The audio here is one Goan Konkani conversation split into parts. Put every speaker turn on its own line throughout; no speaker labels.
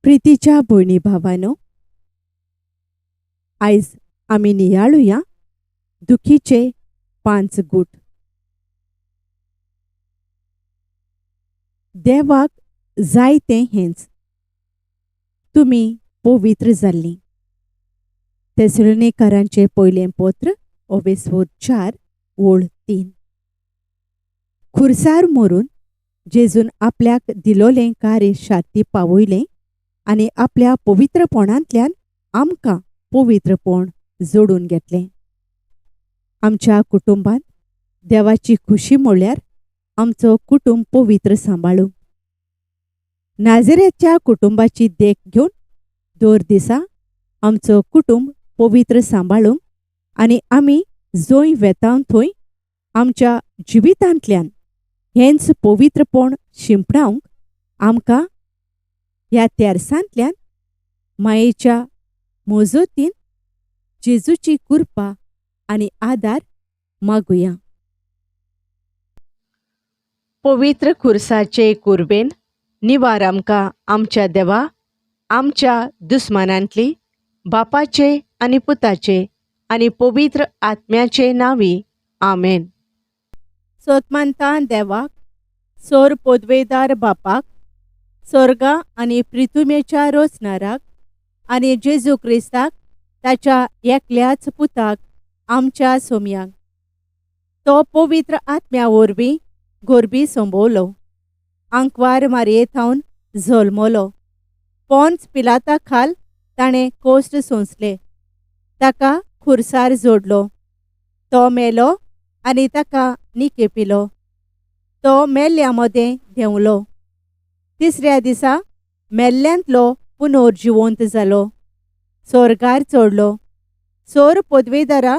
प्रितीच्या भयणी भावानो, आयज आमी नियाळुया दुखीचे 5 गूट. देवाक जाय तें हेंच, तुमी पवित्र जाल्लीं. तेसलोनीकरांचें पयलें पत्र ओवेस्वोर 4 ओळ 3. खुर्सार मरून जेजून आपल्याक दिलोलें कार्य शाती पावयलें आनी आपल्या पवित्रपणांतल्यान आमकां पवित्रपण जोडून घेतलें. आमच्या कुटुंबांत देवाची खुशी म्हळ्यार आमचो कुटुंब पवित्र सांबाळूंक. नाझरेच्या कुटुंबाची देख घेवन दर दिसा आमचो कुटुंब पवित्र सांबाळूंक आनी आमी जंय वेता थंय आमच्या जिवितांतल्यान हेंच पवित्रपण शिंपडावंक आमकां ह्या तेरसांतल्यान मायेच्या मोजोतीन जेजूची कृपा आनी आदार मागुया. पवित्र खुर्साचे कुर्बेन निवार आमकां आमच्या देवा, आमच्या दुस्मानांतली, बापाचे आनी पुताचे आनी पवित्र आत्म्याचे नांवी, आमेन. सोतमानता देवाक, सोर पोदवेदार बापाक, सोर्गा आनी प्रिथुमेच्या रोसनाराक आनी जेजू क्रिस्ताक ताच्या एकल्याच पुताक आमच्या सोम्याक, तो पवित्र आत्म्या वरवीं गोरबी संबवलो, आंकवार मारये थावन जल्मलो, पोन्स पिलाता खाल ताणें कोश्ट सोंसले, ताका खुर्सार जोडलो, तो मेलो आनी ताका निकेपिलो, तो मेल्ल्या मदें देंवलो, तिसऱ्या दिसा मेल्ल्यांतलो पुनर्जिवंत जालो, सोर्गार चडलो, सोर पदवेदारा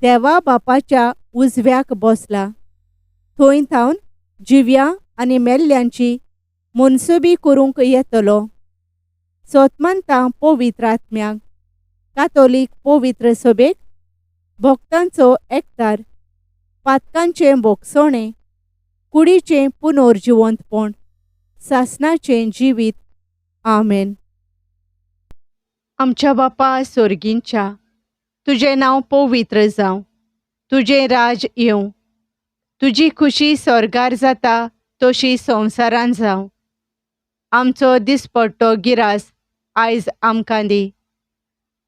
देवा बापाच्या उजव्याक बसला, थंय थावन जिव्या आनी मेल्ल्यांची मनसुबी करूंक येतलो. सोतमानता पवित्र आत्म्याक, कातोलीक पवित्र सभेक, भक्तांचो एकतार, पातकांचें भोगसणें, कुडीचें पुनर्जिवंतपण, सासनाचें जिवीत, आमेन. आमच्या बापा सोर्गींच्या, तुजें नांव पवित्र जावं, तुजें राज येवं, तुजी खुशी स्वर्गार जाता तशी संवसारान जावं. आमचो दिसपट्टो गिरास आयज आमकां दी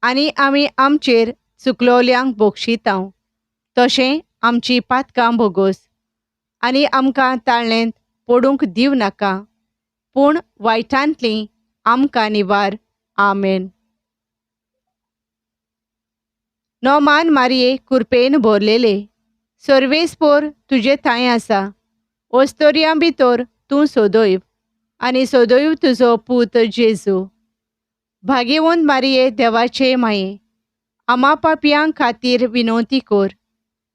आनी आमी आमचेर चुकलोल्यांक बोगशितांव, तशें आमची पातकां भोगोस आनी आमकां ताळ्ळेंत पडूंक दिवं नाका, पूण वायटांतली आमकां निवार, आमेन. नोमान मारये कुरपेन भरलेले, सर्वेस्पोर तुजे थांय आसा, ओस्तोरयां भितर तूं सोदोयव आनी सोदोयव तुजो पूत जेजू. भागेवंत मारये देवाचे माये, आमा पापयां खातीर विनवती कर,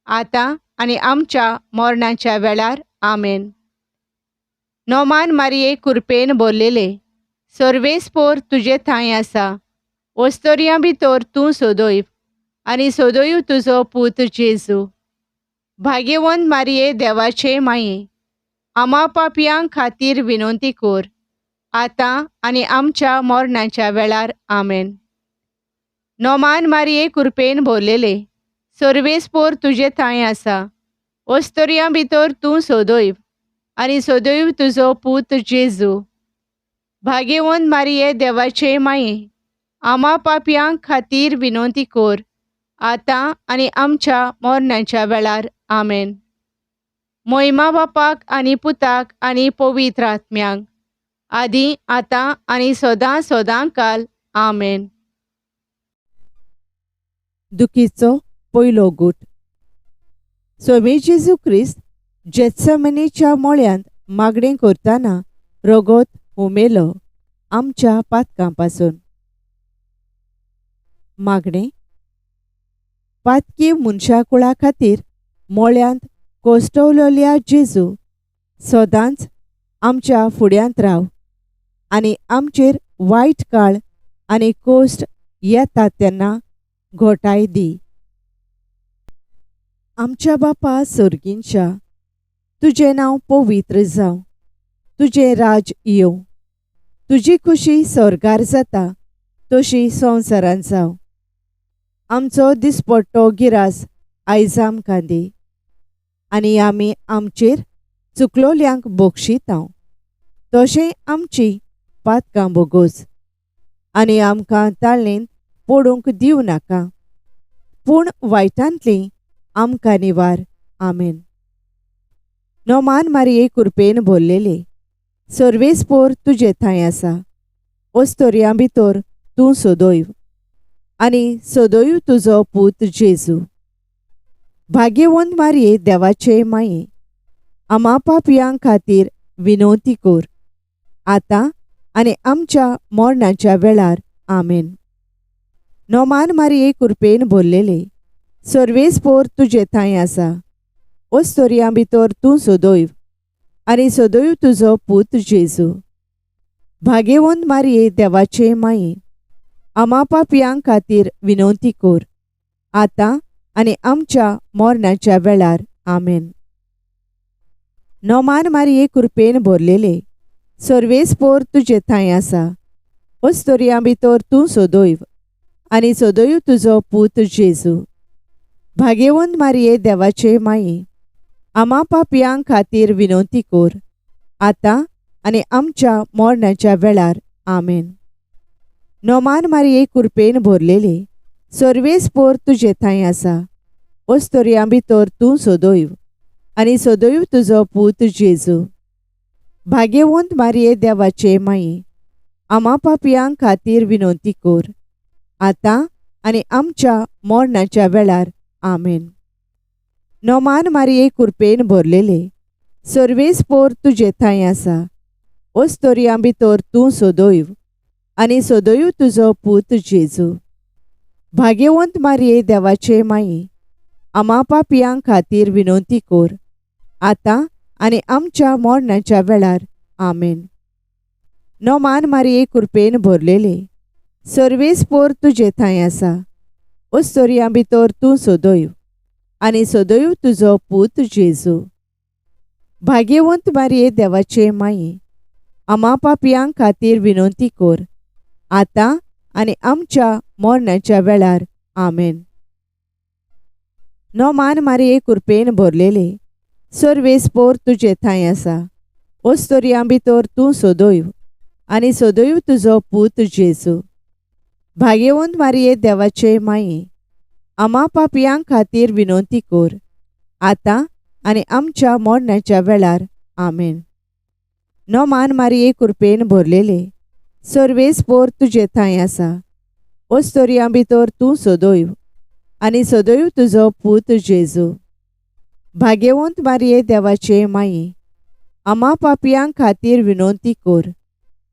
आतां आनी आमच्या मरणाच्या वेळार, आमेन. नोमान मारये कुरपेन भरलेले, सर्वेस्पोर तुजे थांय आसा, ओस्तोरयां भितर तूं सोदोयव आनी सोदोयव तुजो पूत जेजू. भाग्यवंत मारये देवाचे माये, आमा पापयां खातीर विनवती कर, आतां आनी आमच्या मरणाच्या वेळार, आमेन. नोमान मारये कुरपेन भरलेले, सर्वेस्पोर तुजे थांय आसा, ओस्तोरयां भितर तूं सोदोयव आनी सोदोयव तुजो पूत जेजू. भाग्यवंत मारये देवाचे माये, आमा पापयां खातीर विनवती कर, आतां आनी आमच्या मरणाच्या वेळार, आमेन. मोहिमा बापाक आनी पुताक आनी पवित्र आत्म्याक, आदी आतां आनी सदां सदां काल, आमेन.
दुखीचो पयलो गूट. स्वामी जेजू क्रिस्त जेत्समनीच्या मोळ्यांत मागणें करतना रगत हुमेलो आमच्या पातकां पासून. मागणें पातकी मनशाकुळा खातीर मोळ्यांत कोश्टवलेल्या जेजू, सदांच आमच्या फुड्यांत राव आनी आमचेर वायट काळ आनी कोश्ट येता तेन्ना घोटाय दी. आमच्या बापा सोर्गींच्या, तुजें नांव पवित्र जावं, तुजें राज येवं, तुजी खुशी सोर्गार जाता तशी संवसारांत जावं. आमचो दिसपट्टो गिरास आयज आमकां दी आनी आमी आमचेर चुकलोल्यांक बक्षितांव तशें आमची पातकां बोगोस आनी आमकां ताळेंत पडूंक दिवं नाका पूण वायटांतली आमकां निवार. आमेन. नोमान मारये कुरपेन भरलेले सर्वेस्पोर तुजे थंय आसा. ओस्तोरयां भितर तूं सदैव आनी सदैव तुजो पूत जेजू. भाग्यवंत मारये देवाचे माये, आमा पापयां खातीर विनवती कर आतां आनी आमच्या मरणाच्या वेळार. आमेन. नोमान मारये कुरपेन भरलेले सर्वेस्पोर तुजे थंय आसा. ओस्तोरयां भितर तूं सदैव आनी सदैव तुजो पूत जेजू. भाग्यवंत मारये देवाचे माये, आमा पापयां खातीर विनवती कर आतां आनी आमच्या मरणाच्या वेळार. आमेन. नोमान मारये कुरपेन भरलेले सर्वेस्पोर तुजे थंय आसा. ओस्तोरयां भितर तूं सदैव आनी सदैव तुजो पूत जेजू. भाग्यवंत मारये देवाचे माये, आमा पापयां खातीर विनवती कर आतां आनी आमच्या मरणाच्या वेळार. आमेन. नोमान मारये कुरपेन भरलेले सर्वेस्पोर तुजे थंय आसा. ओस्तोरयां भितर तूं सदैव आनी सदैव तुजो पूत जेजू. भाग्यवंत मारये देवाचे माये, आमा पापयां खातीर विनवती कर आतां आनी आमच्या मरणाच्या वेळार. आमेन. नोमान मारये कुरपेन भरलेले सर्वेस्पोर तुजे थंय आसा. ओस्तोरयां भितर तूं सदैव आनी सदैव तुजो पूत जेजू. भाग्यवंत मारये देवाचे माये, आमा पापयां खातीर विनवती कर आतां आनी आमच्या मरणाच्या वेळार. आमेन. नोमान मारये कुरपेन भरलेले सर्वेस्पोर तुजे थंय आसा. ओस्तोरयां भितर तूं सदैव आनी सदैव तुजो पूत जेजू. भाग्यवंत मारये देवाचे माये, आमा पापयां खातीर विनवती कर आतां आनी आमच्या मरणाच्या वेळार. आमेन. नोमान मारये कुरपेन भरलेले सर्वेस्पोर तुजे थंय आसा. ओस्तोरयां भितर तूं सदैव आनी सदैव तुजो पूत जेजू. भाग्यवंत मारये देवाचे माये, आमा पापयां खातीर विनवती कर आतां आनी आमच्या मरणाच्या वेळार. आमेन. नोमान मारये कुरपेन भरलेले सर्वेस्पोर तुजे थंय आसा. ओस्तोरयां भितर तूं सदैव आनी सदैव तुजो पूत जेजू. भाग्यवंत मारये देवाचे माये, आमा पापयां खातीर विनवती कर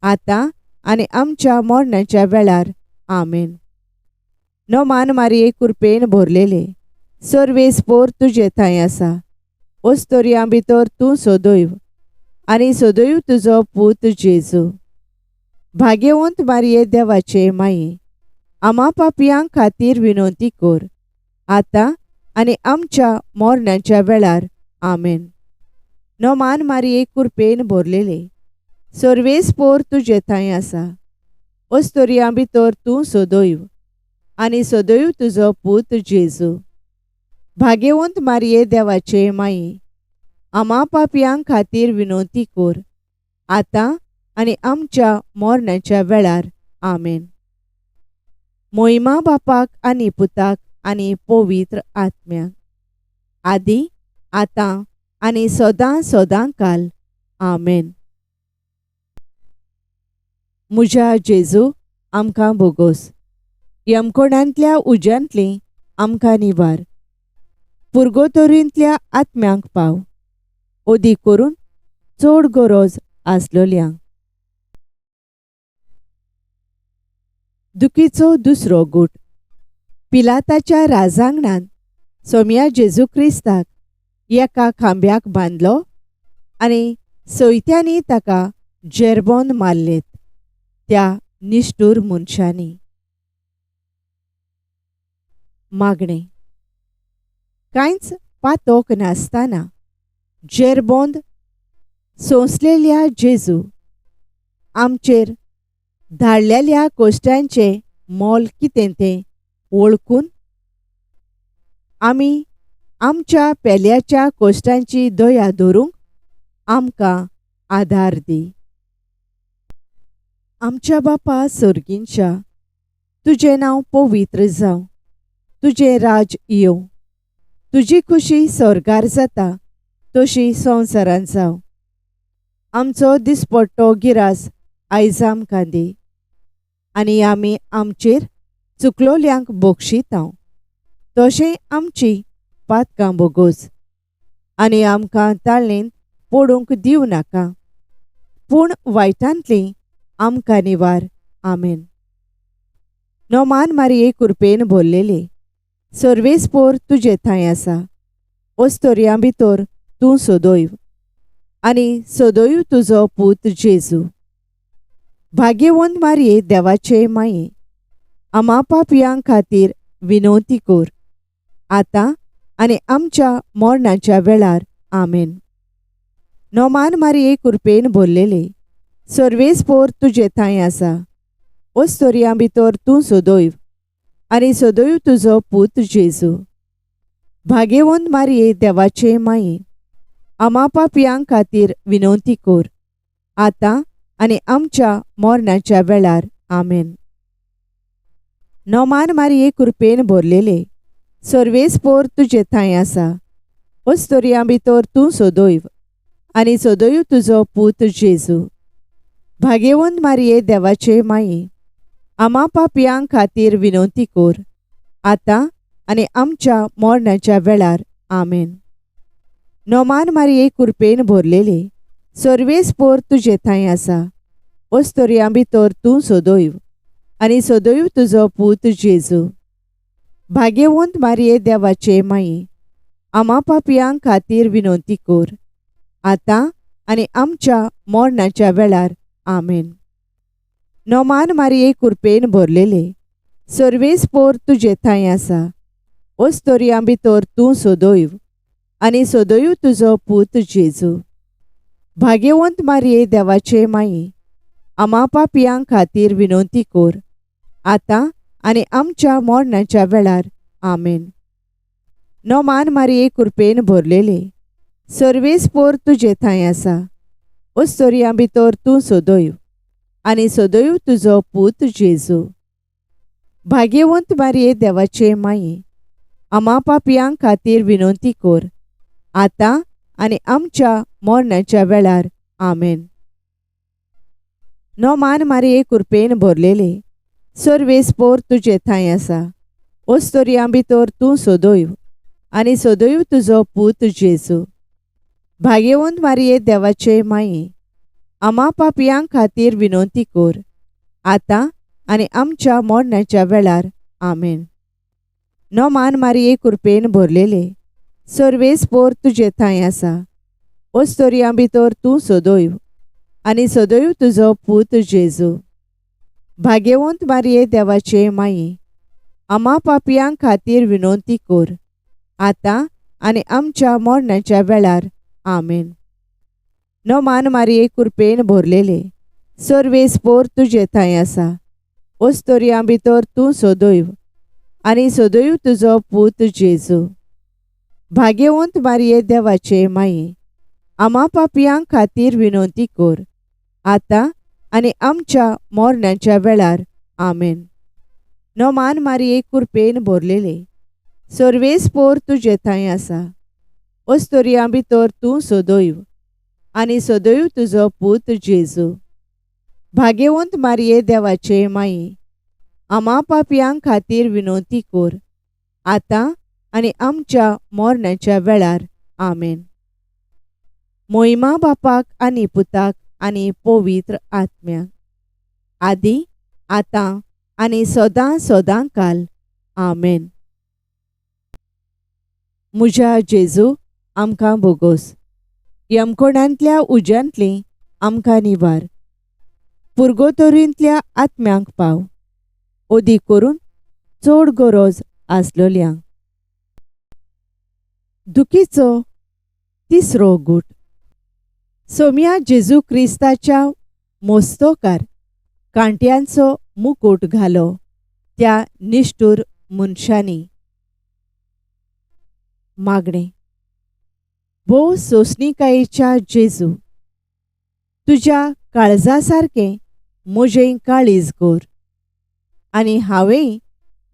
आतां आनी आमच्या मरणाच्या वेळार. आमेन. नोमान मारये कुरपेन भरलेले सर्वेस्पोर तुजे थंय आसा. ओस्तोरयां भितर तूं सदैव आनी सदैव तुजो पूत जेजू. भाग्यवंत मारये देवाचे माये, आमा पापयां खातीर विनवती कर आतां आनी आमच्या मरणाच्या वेळार. आमेन. नोमान मारये कुरपेन भरलेले सर्वेस्पोर तुजे थंय आसा. ओस्तोरयां भितर तूं सदैव आनी सदैव तुजो पूत जेजू. भाग्यवंत मारये देवाचे माये, आमा पापयां खातीर विनवती कर आतां आनी आमच्या मरणाच्या वेळार. आमेन. मोहिमा बापाक आनी पुताक आनी पवित्र आत्म्याक, आदी आतां आनी सदां सदां काल. आमेन. म्हज्या जेजू आमकां बोगोस, यमकोणांतल्या उज्यांतली आमकां निवार, पुर्गोतोरींतल्या आत्म्यांक पाव, ओदी करून चड गरज आसलोल्यांक. दुखीचो दुसरो गूट. पिलाताच्या राजांगणांत सोम्या जेजू क्रिस्ताक एका खांब्याक बांदलो आनी सयत्यांनी ताका जेरबोन मारलेत त्या निश्ठूर मनशांनी. मागणें. कांयच पातोक नासतना जेरबोंद सोंसलेल्या जेजू आमचेर धाडलेल्या कोश्टांचें मोल कितें तें वळखून आमी आमच्या पेल्याच्या कोश्टांची दया धरूंक आमकां आदार दी. आमच्या बापा सर्गींच्या, तुजें नांव पवित्र जावं, तुजें राज येवं, तुजी खुशी स्वर्गार जाता तशी संवसारांत जावं. आमचो दिसपट्टो गिरास आयज आमकां दी आनी आमी आमचेर चुकलोल्यांक बक्षितांव तशें आमची पातकां बोगोस आनी आमकां ताळेंत पडूंक दिवं नाका, पूण वायटांतली आमकां निवार. आमेन. नोमान मारिये कुरपेन भरलेले, सर्वेस्पोर तुजे थंय आसा, ओस्तोरयां भितर तूं सदैव आनी सदैव तुजो पूत जेजू. भाग्यवंत मारिये देवाचे माये, आमा पापयां खातीर विनवती कर, आतां आनी आमच्या मरणाच्या वेळार. आमेन. नोमान मारिये कुरपेन भरलेले, सर्वेस्पोर तुजे थंय आसा, ओस्तोरयां भितर तूं सदैव आनी सदैव तुजो पूत जेजू. भाग्यवंत मारिये देवाचे माये, आमा पापयां खातीर विनवती कर, आतां आनी आमच्या मरणाच्या वेळार. आमेन. नोमान मारिये कुरपेन भरलेले, सर्वेस्पोर तुजे थंय आसा, ओस्तोरयां भितर तूं सदैव आनी सदैव तुजो पूत जेजू. भाग्यवंत मारिये देवाचे माये, आमा पापयां खातीर विनवती कर, आतां आनी आमच्या मरणाच्या वेळार. आमेन. नोमान मारिये कुरपेन भरलेले, सर्वेस्पोर तुजे थंय आसा, ओस्तोरयां भितर तूं सदैव आनी सदैव तुजो पूत जेजू. भाग्यवंत मारिये देवाचे माये, आमा पापयां खातीर विनवती कर, आतां आनी आमच्या मरणाच्या वेळार. आमेन. नोमान मारिये कुरपेन भरलेले, सर्वेस्पोर तुजे थंय आसा, ओस्तोरयां भितर तूं सदैव आनी सदैव तुजो पूत जेजू. भाग्यवंत मारिये देवाचे माये, आमा पापयां खातीर विनवती कर, आतां आनी आमच्या मरणाच्या वेळार. आमेन. नोमान मारिये कुरपेन भरलेले, सर्वेस्पोर तुजे थंय आसा, ओस्तोरयां भितर तूं सदैव आनी सदैव तुजो पूत जेजू. भाग्यवंत मारिये देवाचे माये, आमा पापयां खातीर विनवती कर, आतां आनी आमच्या मरणाच्या वेळार. आमेन. नोमान मारिये कुरपेन भरलेले, सर्वेस्पोर तुजे थंय आसा, ओस्तोरयां भितर तूं सदैव आनी सदैव तुजो पूत जेजू. भाग्यवंत मारिये देवाचे माये, आमा पापयां खातीर विनवती कर, आतां आनी आमच्या मरणाच्या वेळार. आमेन. नोमान मारिये कुरपेन भरलेले, सर्वेस्पोर तुजे थंय आसा, ओस्तोरयां भितर तूं सदैव आनी सदैव तुजो पूत जेजू. भाग्यवंत मारिये देवाचे माये, आमा पापयां खातीर विनवती कर, आतां आनी आमच्या मरणाच्या वेळार. आमेन. नोमान मारिये कुरपेन भरलेले, सर्वेस्पोर तुजे थंय आसा, ओस्तोरयां भितर तूं सदैव आनी सदैव तुजो पूत जेजू. भाग्यवंत मारिये देवाचे माये, आमा पापयां खातीर विनवती कर, आतां आनी आमच्या मरणाच्या वेळार. आमेन. नोमान मारिये कुरपेन भरलेले, सर्वेस्पोर तुजे थंय आसा, ओस्तोरयां भितर तूं सदैव आनी सदैव तुजो पूत जेजू. भाग्यवंत मारिये देवाचे माये, आमा पापयां खातीर विनवती कर, आतां आनी आमच्या मरणाच्या वेळार. आमेन. मोहिमा बापाक आनी पुताक आनी पवित्र आत्म्याक, आदी आतां आनी सदां सदां काल. आमेन. म्हज्या जेजू, आमकां बोगोस, यमकोणांतल्या उज्यांतली आमकां निवार, पुर्गोतोरींतल्या आत्म्यांक पाव, ओदी करून चड गरज आसलोल्यांक. दुखीचो तिसरो गूट. सोम्या जेजू क्रिस्ताच्या मोस्तोकार कांट्यांचो मुकूट घालो त्या निश्ठूर मनशांनी. मागणें. भोव सोंसणीकायेच्या जेजू, तुज्या काळजा सारकें म्हजें काळीज कर आनी हांवें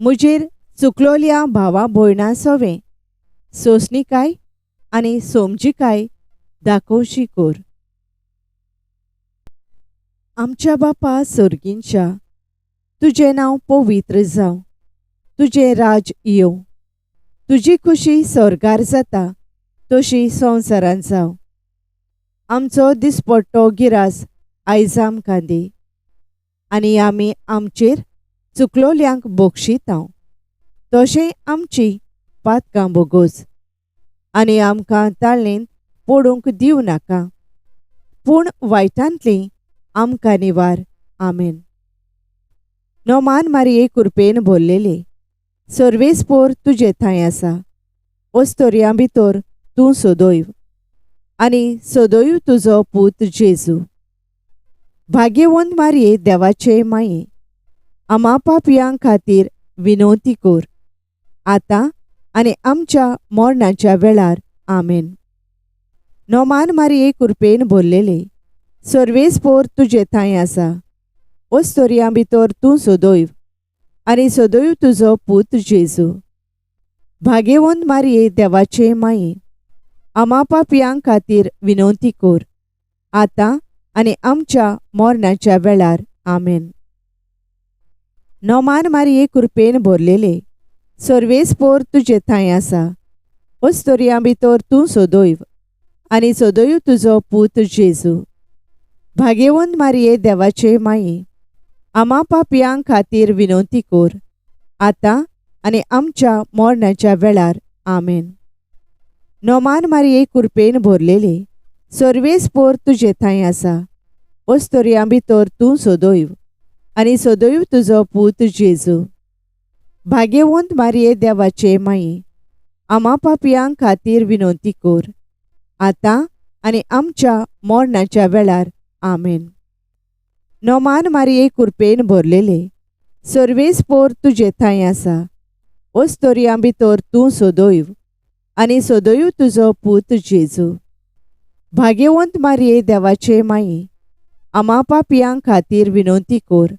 म्हजेर चुकलोल्या भावा भयणां सवें सोंसणीकाय आनी समजिकाय दाखोवची कर. आमच्या बापा सर्गींच्या, तुजें नांव पवित्र जावं, तुजें राज येवं, तुजी खुशी स्वर्गार जाता तशी संवसारांत जावं. आमचो दिसपट्टो गिरास आयज आमकां दी आनी आमी आमचेर चुकलोल्यांक बक्षितांव तशें आमची पातकां बोगोस आनी आमकां ताळेंत पडूंक दिवं नाका, पूण वायटांतली आमकां निवार. आमेन. नोमान मारिये कुरपेन भरलेले, सर्वेस्पोर तुजे थंय आसा, ओस्तोरयां भितर तूं सदैव आनी सदैव तुजो पूत जेजू. भाग्यवंत मारिये देवाचे माये, आमा पापयां खातीर विनवती कर, आतां आनी आमच्या मरणाच्या वेळार. आमेन. नोमान मारिये कुरपेन भरलेले, सर्वेस्पोर तुजे थंय आसा, ओस्तोरयां भितर तूं सदैव आनी सदैव तुजो पूत जेजू. भाग्यवंत मारिये देवाचे माये, आमा पापयां खातीर विनवती कर, आतां आनी आमच्या मरणाच्या वेळार. आमेन. नोमान मारिये कुरपेन भरलेले, सर्वेस्पोर तुजे थंय आसा, ओस्तोरयां भितर तूं सदैव आनी सदैव तुजो पूत जेजू. भाग्यवंत मारिये देवाचे माये, आमा पापयां खातीर विनवती कर, आतां आनी आमच्या मरणाच्या वेळार. आमेन. नोमान मारिये कुरपेन भरलेले, सर्वेस्पोर तुजे थंय आसा, ओस्तोरयां भितर तूं सदैव आनी सदैव तुजो पूत जेजू. भाग्यवंत मारिये देवाचे माये, आमा पापयां खातीर विनवती कर, आतां आनी आमच्या मरणाच्या वेळार. आमेन. नोमान मारिये कुरपेन भरलेले, सर्वेस्पोर तुजे थंय आसा, ओस्तोरयां भितर तूं सदैव आनी सदैव तुजो पूत जेजू. भाग्यवंत मारिये देवाचे माये, आमा पापयां खातीर विनवती कर,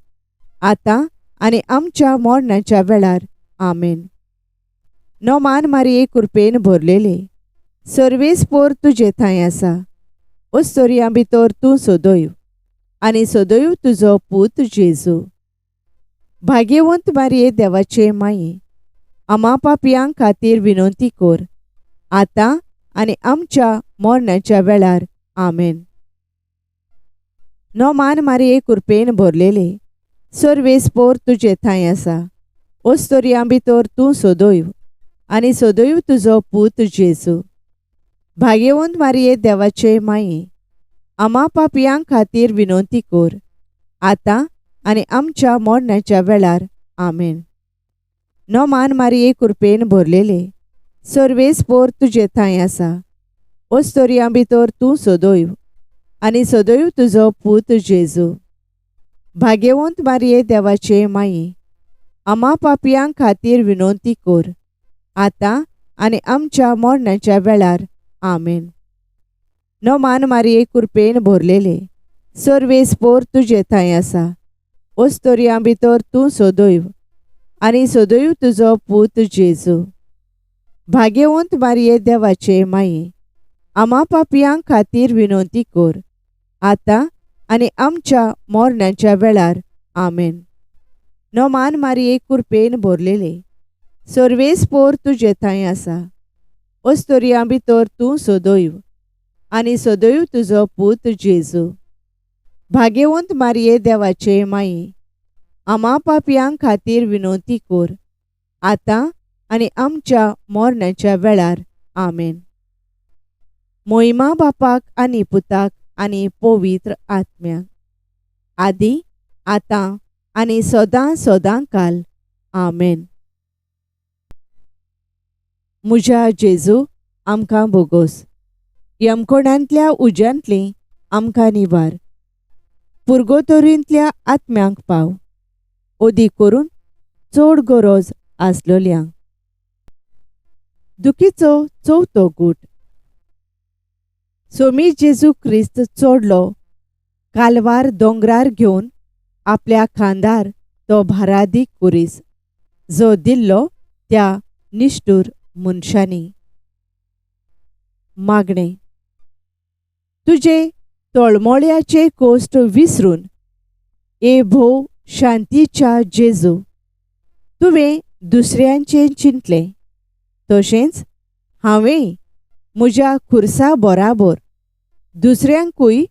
आतां आनी आमच्या मरणाच्या वेळार. आमेन. नोमान मारिये कुरपेन भरलेले, सर्वेस्पोर तुजे थंय आसा, ओस्तोरयां भितर तूं सदैव आनी सदैव तुजो पूत जेजू. भाग्यवंत मारिये देवाचे माये, आमा पापयां खातीर विनवती कर, आतां आनी आमच्या मरणाच्या वेळार. आमेन. नोमान मारिये कुरपेन भरलेले, सर्वेस्पोर तुजे थंय आसा, ओस्तोरयां भितर तूं सदैव आनी सदैव तुजो पूत जेजू. भाग्यवंत मारिये देवाचे माये, आमा पापयां खातीर विनवती कर, आतां आनी आमच्या मरणाच्या वेळार. आमेन. नोमान मारिये कुरपेन भरलेले, सर्वेस्पोर तुजे थंय आसा, ओस्तोरयां भितर तूं सदैव आनी सदैव तुजो पूत जेजू. भाग्यवंत मारिये देवाचे माये, आमा पापयां खातीर विनवती कर, आतां आनी आमच्या मरणाच्या वेळार. आमेन. नोमान मारिये कुरपेन भरलेले, सर्वेस्पोर तुजे थंय आसा, ओस्तोरयां भितर तूं सदैव आनी सदैव तुजो पूत जेजू. भाग्यवंत मारिये देवाचे माये, आमा पापयां खातीर विनवती कर, आतां आनी आमच्या मरणाच्या वेळार. आमेन. नोमान मारिये कुरपेन भरलेले, सर्वेस्पोर तुजे थंय आसा, ओस्तोरयां भितर तूं सदैव आनी सदैव तुजो पूत जेजू. भाग्यवंत मारिये देवाचे माये, आमा पापयां खातीर विनवती कर, आतां आनी आमच्या मरणाच्या वेळार. आमेन. मोहिमा बापाक आनी पुताक आनी पवित्र आत्म्याक, आदी आतां आनी सदां सदां काल. आमेन. म्हज्या जेजू, आमकां बोगोस, यमकोणांतल्या उज्यांतली आमकां निवार, पुर्गोतोरींतल्या आत्म्यांक पाव, ओदी करून चड गरज आसलोल्यांक. दुखीचो चवथो गूट. सोमी जेजू क्रिस्त चडलो कालवार दोंगरार घेवन आपल्या खांदार तो भारादीक कुरीस जो दिल्लो त्या निश्ठूर मनशांनी. मागणें. तुजे तळमळ्याचे कोश्ट विसरून ए भोव शांतीच्या जेजू, तुवें दुसऱ्यांचें चिंतलें तशेंच हांवें म्हज्या खुर्सा बराबर दुसऱ्यांकूय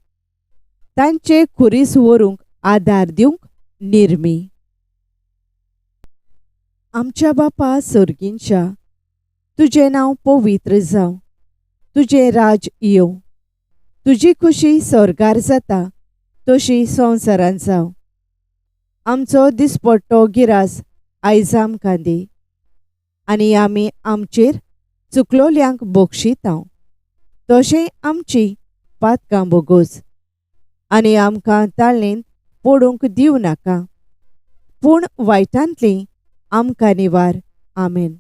तांचे खुरीस व्हरूंक आदार दिवंक निर्मी. आमच्या बापा सर्गींच्या, तुजें नांव पवित्र जावं, तुजें राज येवं, तुजी खुशी स्वर्गार जाता तशी संवसारांत जावं. आमचो दिसपट्टो गिरास आयज आमकां दी आनी आमी आमचेर चुकलोल्यांक बक्षितांव तशें आमची पातकां बोगोस आनी आमकां ताळणेंत पडूंक दिवं नाका, पूण वायटांतली आमकां निवार. आमेन.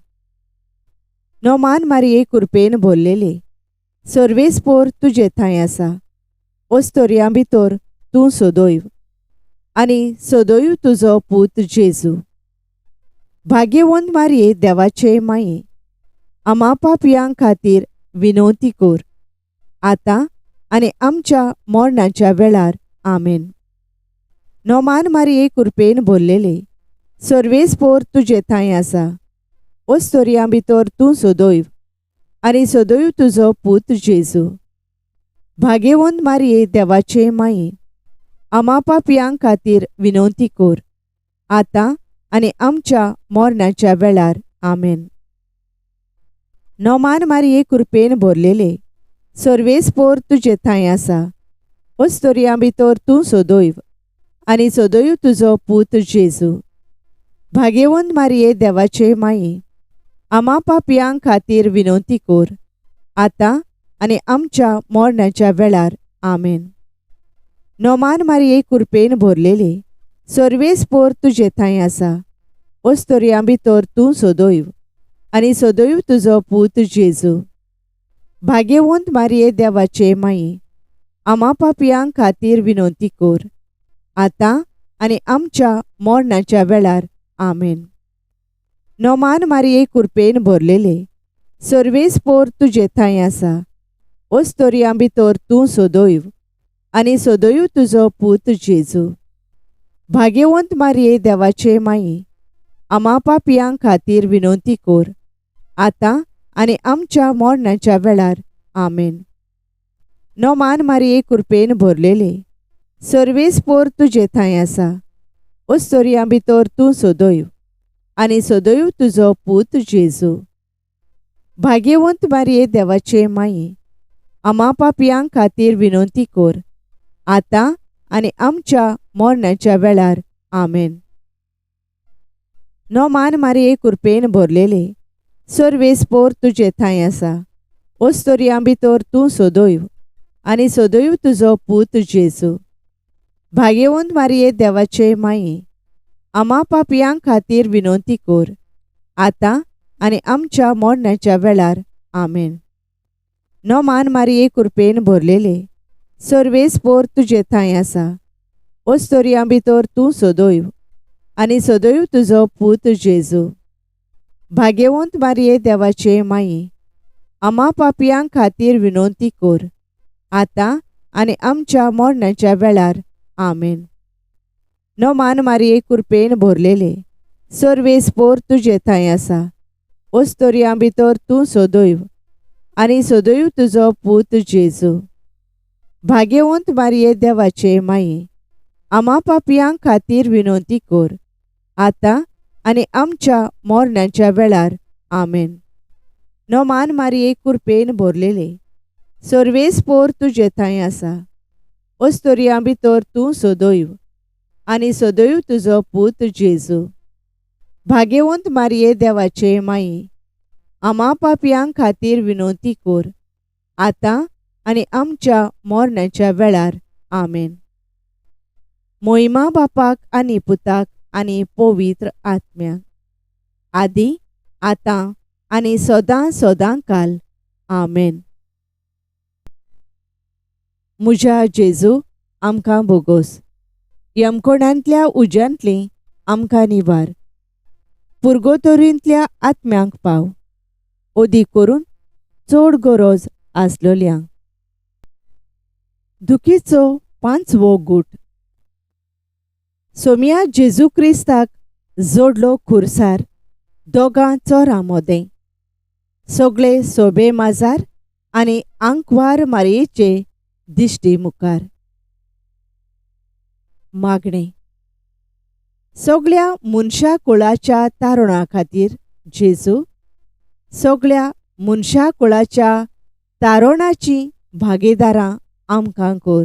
नोमान मारये कुरपेन भरलेले, सर्वेस्पोर तुजे थंय आसा, ओस्तोरयां भितर तूं सदैव आनी सदैव तुजो पूत जेजू. भाग्यवंत मारये देवाचे माये, आमा पापयां खातीर विनवती कर आतां आनी आमच्या मरणाच्या वेळार. आमेन. नोमान मारये कुरपेन भरलेले, सर्वेस्पोर तुजे थंय आसा, ओस्तोरयां भितर तूं सदैव आनी सदैव तुजो पूत जेजू. भाग्यवंत मारये देवाचे माये, आमा पापयां खातीर विनवती कर आतां आनी आमच्या मरणाच्या वेळार. आमेन. नोमान मारये कुरपेन भरलेले, सर्वेस्पोर तुजे थंय आसा, ओस्तोरयां भितर तूं सदैव आनी सदैव तुजो पूत जेजू. भाग्यवंत मारये देवाचे माये, आमा पापयां खातीर विनवती कर आतां आनी आमच्या मरणाच्या वेळार. आमेन. नोमान मारये कुरपेन भरलेले, सर्वेस्पोर तुजे थंय आसा, ओस्तोरयां भितर तूं सदैव आनी सदैव तुजो पूत जेजू. भाग्यवंत मारये देवाचे माये, आमा पापयां खातीर विनवती कर आतां आनी आमच्या मरणाच्या वेळार. आमेन. नोमान मारये कुरपेन भरलेले, सर्वेस्पोर तुजे थंय आसा, ओस्तोरयां भितर तूं सदैव आनी सदैव तुजो पूत जेजू. भाग्यवंत मारये देवाचे माये, आमा पापयां खातीर विनवती कर आतां आनी आमच्या मरणाच्या वेळार. आमेन. नोमान मारये कुरपेन भरलेले, सर्वेस्पोर तुजे थंय आसा, ओस्तोरयां भितर तूं सदैव आनी सदैव तुजो पूत जेजू. भाग्यवंत मारये देवाचे माये, आमा पापयां खातीर विनवती कर आतां आनी आमच्या मरणाच्या वेळार. आमेन. नोमान मारये कुरपेन भरलेले, सर्वेस्पोर तुजे थंय आसा, ओस्तोरयां भितर तूं सदैव आनी सदैव तुजो पूत जेजू. भाग्यवंत मारये देवाचे माये, आमा पापयां खातीर विनवती कर आतां आनी आमच्या मरणाच्या वेळार. आमेन. नोमान मारये कुरपेन भरलेले, सर्वेस्पोर तुजे थंय आसा, ओस्तोरयां भितर तूं सदैव आनी सदैव तुजो पूत जेजू. भाग्यवंत मारये देवाचे माये, आमा पापयां खातीर विनवती कर आतां आनी आमच्या मरणाच्या वेळार. आमेन. नोमान मारये कुरपेन भरलेले, सर्वेस्पोर तुजे थंय आसा, ओस्तोरयां भितर तूं सदैव आनी सदैव तुजो पूत जेजू. भाग्यवंत मारये देवाचे माये, आमा पापयां खातीर विनवती कर आतां आनी आमच्या मरणाच्या वेळार. आमेन. नोमान मारये कुरपेन भरलेले, सर्वेस्पोर तुजे थंय आसा, ओस्तोरयां भितर तूं सदैव आनी सदैव तुजो पूत जेजू. भाग्यवंत मारये देवाचे माये, आमा पापयां खातीर विनवती कर आतां आनी आमच्या मरणाच्या वेळार. आमेन. मोहिमा बापाक आनी पुताक आनी पवित्र आत्म्याक, आदी आतां आनी सदां सदां काल. आमेन. म्हज्या जेजू, आमकां बोगोस. यमकोणांतल्या उज्यांतली आमकां निवार. पुर्गोतोरींतल्या आत्म्यांक पाव, ओदी करून चड गरज आसलोल्यांक. दुखीचो पांचवो गूट. सोम्या जेजू क्रिस्ताक जोडलो खुर्सार दोगां चोरां मोदें. सगळे सोबे माजार आनी आंकवार मारयेचे दिश्टी मुखार. मागणें. सगळ्या मनशा कुळाच्या तारुणा खातीर जेजू, सगळ्या मनशा कुळाच्या तारुणाची भागीदारां आमकां कर.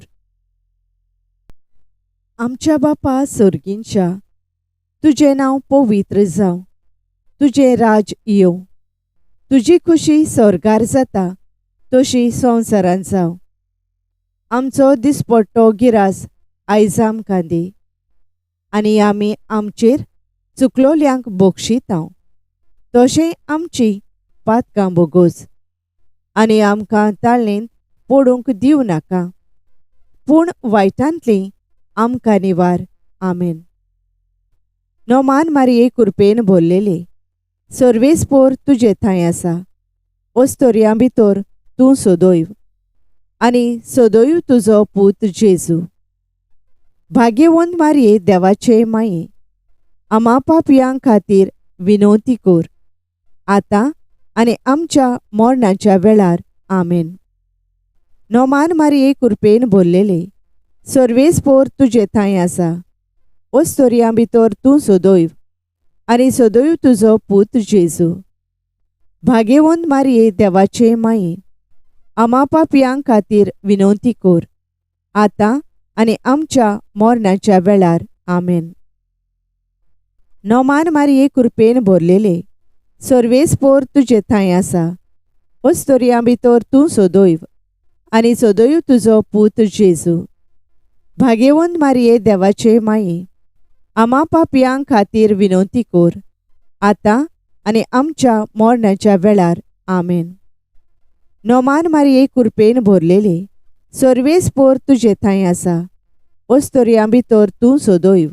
आमच्या बापा सर्गींच्या, तुजें नांव पवित्र जावं, तुजें राज येवं, तुजी खुशी स्वर्गार जाता तशी संवसारांत जावं. आमचो दिसपट्टो गिरास आयज आमकां दी, आनी आमी आमचेर चुकलोल्यांक बक्षितांव तशें आमची पातकां बोगोस, आनी आमकां ताळणेंत पडूंक दिवं नाका, पूण वायटांतली आमकां निवार. आमेन. नोमान मारये कुरपेन भरलेले, सर्वेस्पोर तुजे थंय आसा, ओस्तोरयां भितर तूं सदैव आनी सदैव तुजो पूत जेजू. भाग्यवंत मारये देवाचे माये, आमा पापयां खातीर विनवती कर, आतां आनी आमच्या मरणाच्या वेळार. आमेन. नोमान मारये कुरपेन भरलेले, सर्वेस्पोर तुजे थंय आसा, ओस्तोरयां भितर तूं सदैव आनी सदैव तुजो पूत जेजू. भाग्यवंत मारये देवाचे माये, आमा पापयां खातीर विनवती कर, आतां आनी आमच्या मरणाच्या वेळार. आमेन. नोमान मारये कुरपेन भरलेले, सर्वेस्पोर तुजे थंय आसा, ओस्तोरयां भितर तूं सदैव आनी सदैव तुजो पूत जेजू. भाग्यवंत मारये देवाचे माये, आमा पापयां खातीर विनवती कर, आतां आनी आमच्या मरणाच्या वेळार. आमेन. नोमान मारये कुरपेन भरलेले, सर्वेस्पोर तुजे थंय आसा, ओस्तोरयां भितर तूं सदैव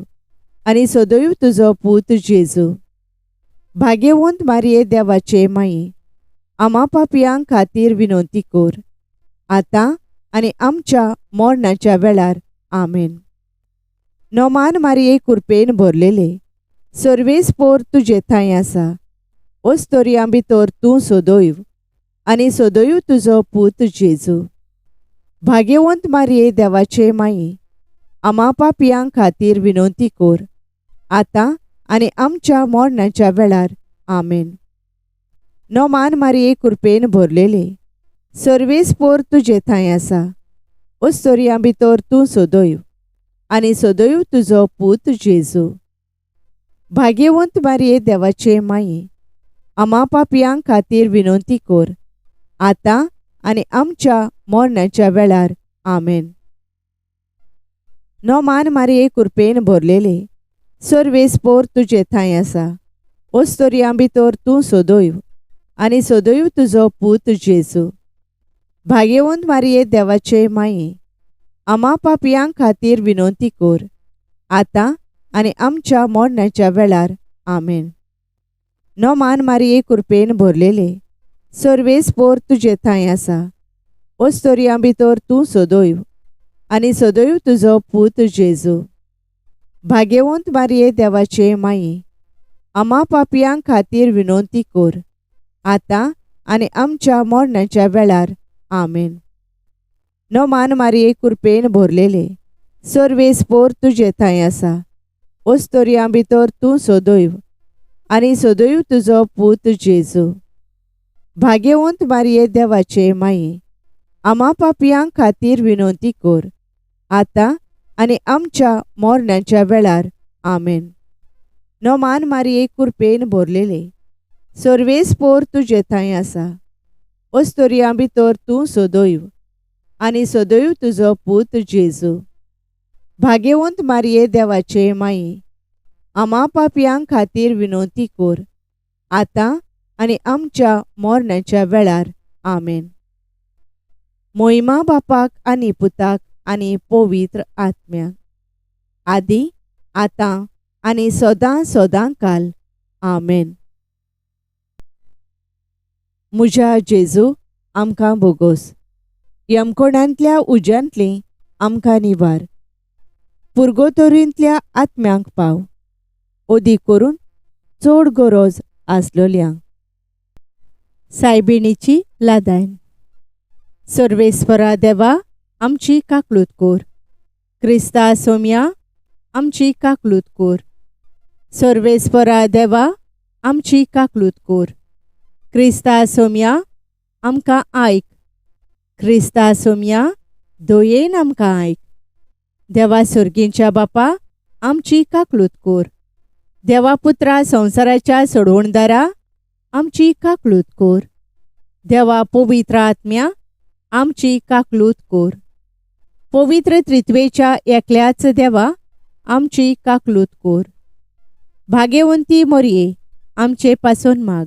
आनी सदैव तुजो पूत जेजू. भाग्यवंत मारये देवाचे माये, आमा पापयां खातीर विनवती कर, आतां आनी आमच्या मरणाच्या वेळार. आमेन. नोमान मारये कुरपेन भरलेले, सर्वेस्पोर तुजे थंय आसा, ओस्तोरयां भितर तूं सदैव आनी सदैव तुजो पूत जेजू. भाग्यवंत मारये देवाचे माये, आमा पापयां खातीर विनवती कर, आतां आनी आमच्या मरणाच्या वेळार. आमेन. नोमान मारये कुरपेन भरलेले, सर्वेस्पोर तुजे थंय आसा, ओस्तोरयां भितर तूं सदैव आनी सदैव तुजो पूत जेजू. भाग्यवंत मारये देवाचे माये, आमा पापयां खातीर विनवती कर, आतां आनी आमच्या मरणाच्या वेळार. आमेन. नोमान मारये कुरपेन भरलेले, सर्वेस्पोर तुजे थंय आसा, ओस्तोरयां भितर तूं सदैव आनी सदैव तुजो पूत जेजू. भाग्यवंत मारये देवाचे माये, आमा पापयां खातीर विनवती कर, आतां आनी आमच्या मरणाच्या वेळार. आमेन. नोमान मारये कुरपेन भरलेले, सर्वेस्पोर तुजे थंय आसा, ओस्तोरयां भितर तूं सदैव आनी सदैव तुजो पूत जेजू. भाग्यवंत मारये देवाचे माये, आमा पापयां खातीर विनवती कर, आतां आनी आमच्या मरणाच्या वेळार. आमेन. नोमान मारये कुरपेन भरलेले, सर्वेस्पोर तुजे थंय आसा, ओस्तोरयां भितर तूं सदैव आनी सदैव तुजो पूत जेजू. भाग्यवंत मारये देवाचे माये, आमा पापयां खातीर विनवती कर, आतां आनी आमच्या मरणाच्या वेळार. आमेन. नोमान मारये कुरपेन भरलेले, सर्वेस्पोर तुजे थंय आसा, ओस्तोरयां भितर तूं सदैव आनी सदैव तुजो पूत जेजू. भागेवंत मारये देवाचे माये, आमा पापयां खातीर विनवती कोर, आतां आनी आमच्या मरणाच्या वेळार. आमेन. मोहिमा बापाक आनी पुताक आनी पवित्र आत्म्याक, आदी आतां आनी सदां सदां काल. आमेन. म्हज्या जेजू, आमकां बोगोस. यमकोणांतल्या उज्यांतली आमकां निवार. पुर्गोतोरींतल्या आत्म्यांक पाव, ओदी करून चड गरज आसलोल्यांक. सायबिणीची लादायन. सर्वेस्परा देवा, आमची काकलूत कोर. क्रिस्ता सोम्या, आमची काकलूत कोर. सर्वेस्परा देवा, आमची काकलूत कोर. क्रिस्ता सोम्या, आमकां आयक. क्रिस्ता सोम्या, दयेन आमकां आयक. देवा सर्गींच्या बापा, आमची काकलूत कोर. देवा पुत्रा संवसाराच्या सोडवणदारा, आमची काकलूत कोर. देवा पवित्र आत्म्या, आमची काकलूत कोर. पवित्र त्रित्वेच्या एकल्याच देवा, आमची काकलूत कोर. भाग्यवंती मोरये, आमचे पासून माग.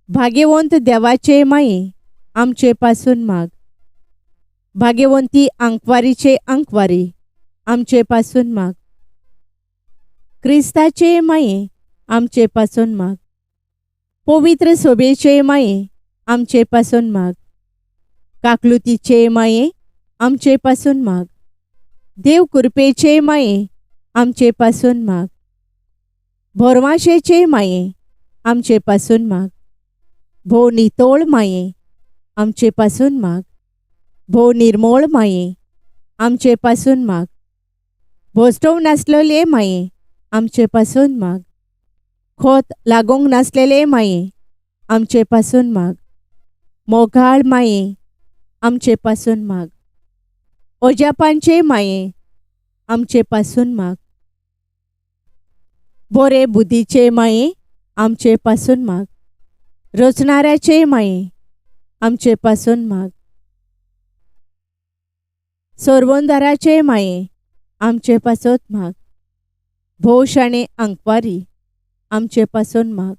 भाग्यवंत देवाचे माये, आमचे पासून माग. भाग्यवंती आंकवारीचे आंकवारी, आमचे पासून माग. क्रिस्ताचे माये, आमचे पासून माग. पवित्र सोबेचे माये, आमचे पासून माग. काकलुतीचे माये, आमचे पासून माग. देव कृपेचे माये, आमचे पासून माग. भोरवाशेचे माये, आमचे पासून माग. भोव नितोळ माये, आमचे पासून माग. भोव निर्मोळ माये, आमचे पासून माग. भोसटोव नासलेले माये, आमचे पासून माग. खोत लागूंक नासलेले माये, आमचे पासून माग. मोगाळ माये, आमचे पासून माग. ओजापांचे माये, आमचे पासून माग. बोरे बुद्धीचे माये, आमचे पासून माग. रचणाऱ्याचे माये, आमचे पासून माग. सोरवंदाराचे माये, आमचे पासत माग. भोव शाणे आंकवारी, आमचे पासून माग.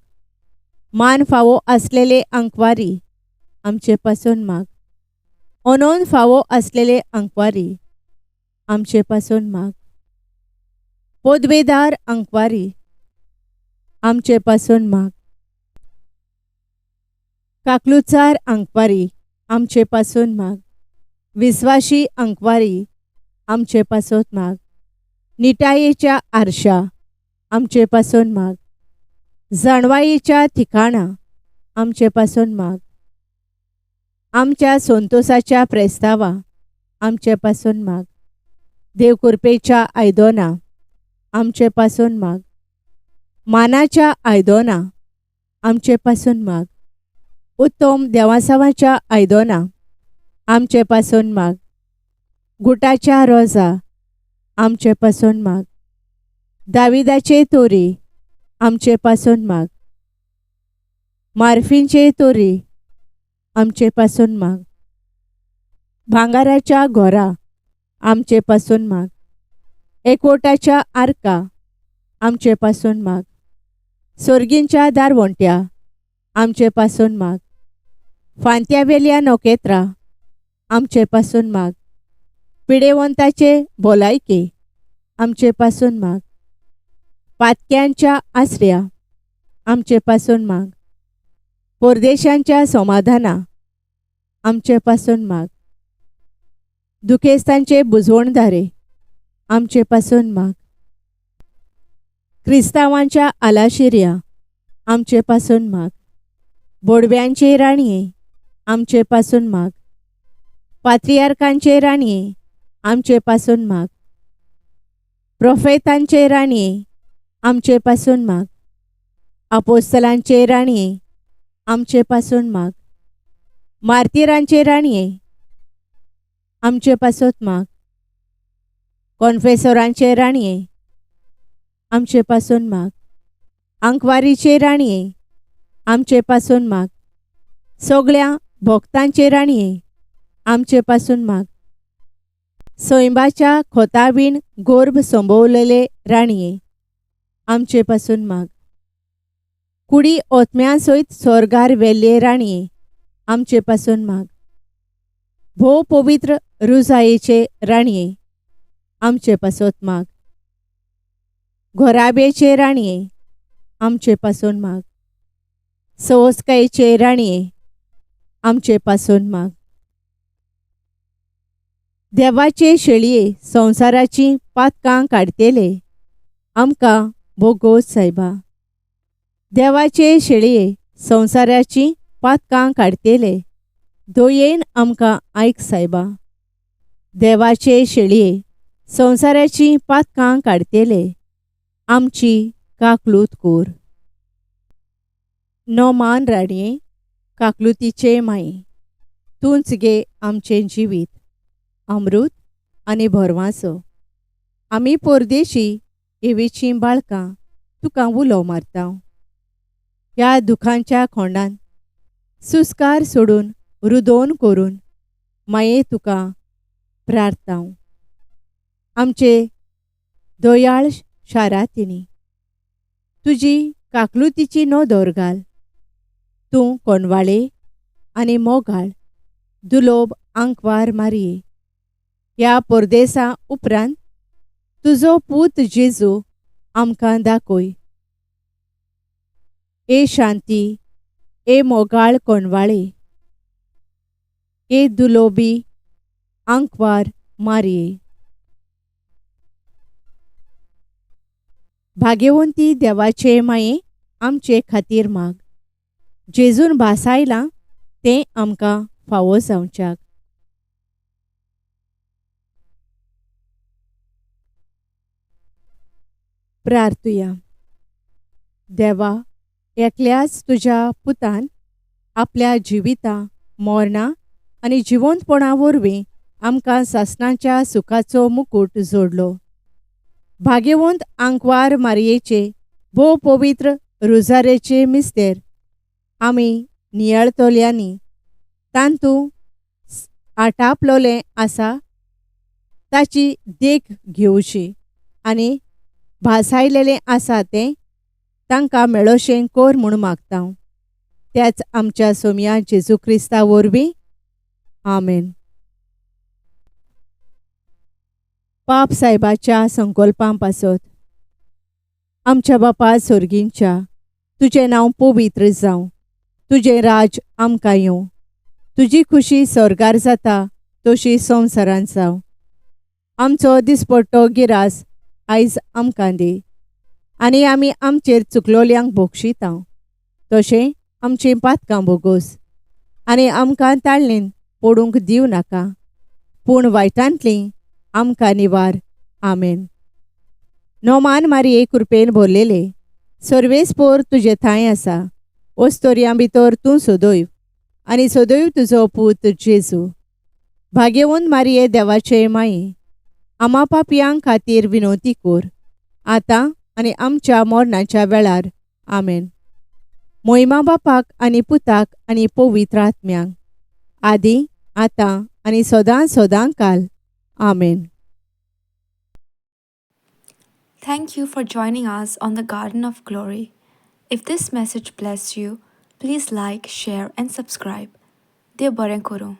मान फावो आसलेले आंकवारी, आमचे पासून माग. अनोन फावो आसलेले आंकवारी, आमचे पासून माग. पदवेदार आंकवारी, आमचे पासून माग. काकलुचार आंकवारी, आमचे पासून माग. विस्वाशी आंकवारी, आमचे पासत माग. निटायेच्या आरशा, आमचे पासून माग. जाणवायेच्या ठिकाणा, आमचे पासून माग. आमच्या संतोसाच्या प्रेस्तावा, आमचे पासून माग. देवकृपेच्या आयदोना, आमचे पासून माग. मानाच्या आयदोना, आमचे पासून माग. उत्तम देवासावाच्या आयदोना, आमचे पासून माग. गुटाच्या रोजा, आमचे पासून माग. दाविदाचे तोरी, आमचे पासून माग. मार्फींचे तोरी, आमचे पासून माग. भांगाराच्या घोरा, आमचे पासून माग. एकवटाच्या आर्का, आमचे पासून माग. सोर्गींच्या दारवंट्या, आमचे पासून माग. फांत्यावेल्या नखेत्रां, आमचे पासून माग. पिडेवंताचे भलायके, आमचे पासून माग. पातक्यांच्या आसऱ्या, आमचे पासून माग. परदेशांच्या समाधाना, आमचे पासून माग. दुखेस्तांचे बुजवणदारे, आमचे पासून माग. क्रिस्तांवांच्या आलाशिऱ्या, आमचे पासून माग. बोडव्यांचे राणये, आमचे पासून माग. पात्रियार्कांचे राणये, आमचे पासून माग. प्रोफेतांचे राणये, आमचे पासून माग. आपोस्तलांचे राणये, आमचे पासून माग. मार्तिरांचे राणये, आमचे पासत माग. कॉन्फेसोरांचे राणये, आमचे पासून माग. आंकवारीचे राणये, आमचे पासून माग. सगळ्या भक्तांचे राणये, आमचे पासून माग. सैंबाच्या खोतावीण गोर्भ संभवलेले राणये आमचे पासून माग. कुडी ओतम्या सयत स्वर्गार वेल्ले राणये आमचे पासून माग. भोव पवित्र रुजायेचे राणये आमचे पासत माग. घोराब्याचे राणये आमचे पासून माग. सवस्कायेचे राणये आमचे पासून माग. देवाचे शेळये संवसाराची पातकां काडटेले आमकां भोगोस सायबा. देवाचे शेळये संवसाराची पातकां काडटेले दयेन आमकां आयक सायबा. देवाचे शेळये संवसाराची पातकां काडटेले आमची काकलूत कोर. नोमान राणये काकलुतीचे माये तूंच गे आमचें जिवीत अमृत आनी भरवांसो. आमी परदेशी एवेचीं बाळकां तुका उलो मारता. ह्या दुखांच्या खोंडान सुस्कार सोडून रुदोन करून माये तुका प्रार्थना. आमचे दयाळ शारातिनी तुजी काकलुतीची नदर घाल. तूं कोणवाळे आनी मोगाळ दुलोब आंकवार मारये. ह्या परदेसा उपरांत तुजो पूत जेजू आमकां दाखय. ए शांती, ए मोगाळ कोणवाळे, ए दुलोबी आंकवार मारये. भाग्यवंती देवाचे माये आमचे खातीर माग. जेजून भासायलां तें आमकां फावो जावच्याक. प्रार्थुया. देवा, एकल्याच तुज्या पुतान आपल्या जिविता मरणां आनी जिवंतपणा वरवीं आमकां सासणाच्या सुखाचो मुकूट जोडलो. भाग्यवंत आंकवार मारयेचे भोव पवित्र रोजारेचे मिस्तेर आमी नियाळतल्यांनी तांतू आटापलोलें आसा ताची देख घेवची आनी भासायलेलें आसा तें तांकां मेळोशें कोर म्हूण मागता. त्याच आमच्या सोमया जेजू क्रिस्ता वरवीं. आमेन. पाप सायबाच्या संकल्पां पासत. आमच्या बापा सोर्गींच्या, तुजें नांव पवित्र जावं, तुजें राज आमकां येवं, तुजी खुशी स्वर्गार जाता तशी संवसारांत जावं. आमचो दिसपट्टो गिरास आयज आमकां दी आनी आमी आमचेर चुकलोल्यांक भोगशिता तशें आमचीं पातकां भोगोस आनी आमकां ताळणेन पडूंक दिवं नाका, पूण वायटांतलीं आमकां निवार. आमेन. नोमान मारये कृपेन भरलेले सर्वेस्पोर तुजे थांय आसा. ओस्तोरयां भितर तूं सदैव आनी सदैव तुजो पूत जेजू. भाग्यवंत मारये देवाचे माये आमा पापयां खातीर विनवती कोर आतां आनी आमच्या मरणाच्या वेळार. आमेन. मोहिमा बापाक आनी पुताक आनी पवित्र आत्म्यांक, आदी आतां आनी सदां सदां काल. आमेन.
Thank you for joining us on the Garden of Glory. If this message blessed you, please like, share, and subscribe. देव बरें करूं.